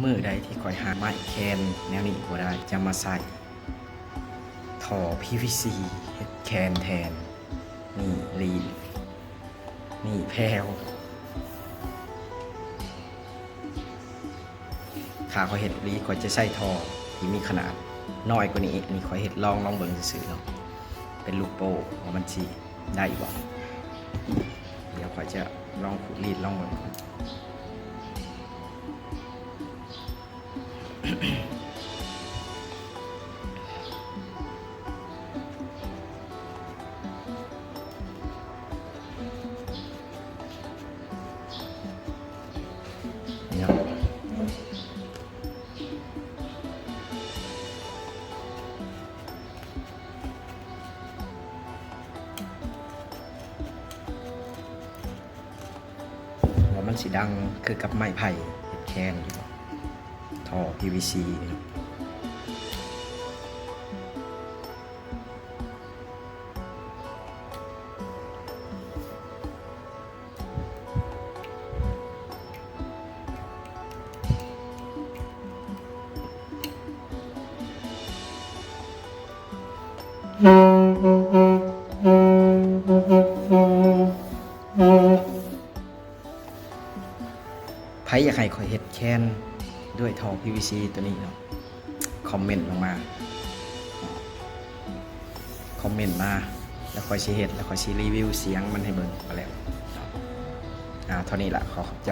ມື້ໃດທີ່ຂ້ອຍຫາໄມ້ແຄນແນວນີ້ບໍ່ໄດ້ ຈະມາໃສ່ທໍ່ພີວີຊີເຮັດແຄນແທນ. ນີ້ລີ້ ນີ້ແພວ. ຖ້າຂ້ອຍເຮັດອີ່ຫຼີ ຂ້ອຍຈະໃຊ້ທໍ່ທີ່ມີຂະໜາດນ້ອຍກວ່ານີ້. ອັນນີ້ຂ້ອຍເຮັດລອງ ລອງເບິ່ງຊື່ໆເນາະ ເປັນລູກໂປ່ວ່າມັນຊິໄດ້ບໍ່. ດຽວຂ້ອຍຈະລອງຂູດລີດລອງເບິ່ງກ່ອນ. ວ່າມັນຊິດັງຄືກັບໄມ້ໄຜ່ເຮັດແຄນຢູ່ບໍ່? ທໍ່ພີວີຊີ. ໃຜຢາກໃຫ້ຂ້ອຍເຮັດແຄນດ້ວຍທໍ່ພີວີຊີໂຕນີ້ເນາະ ຄອມເມັນລົງມາ ຄອມເມັນມາ ແລ້ວຂ້ອຍຊິເຮັດ ແລ້ວຂ້ອຍຊິຣີວິວສຽງມັນໃຫ້ເບິ່ງກໍແລ້ວ. ອ່າ ເທົ່ານີ້ລະ ຂໍຂອບໃຈ.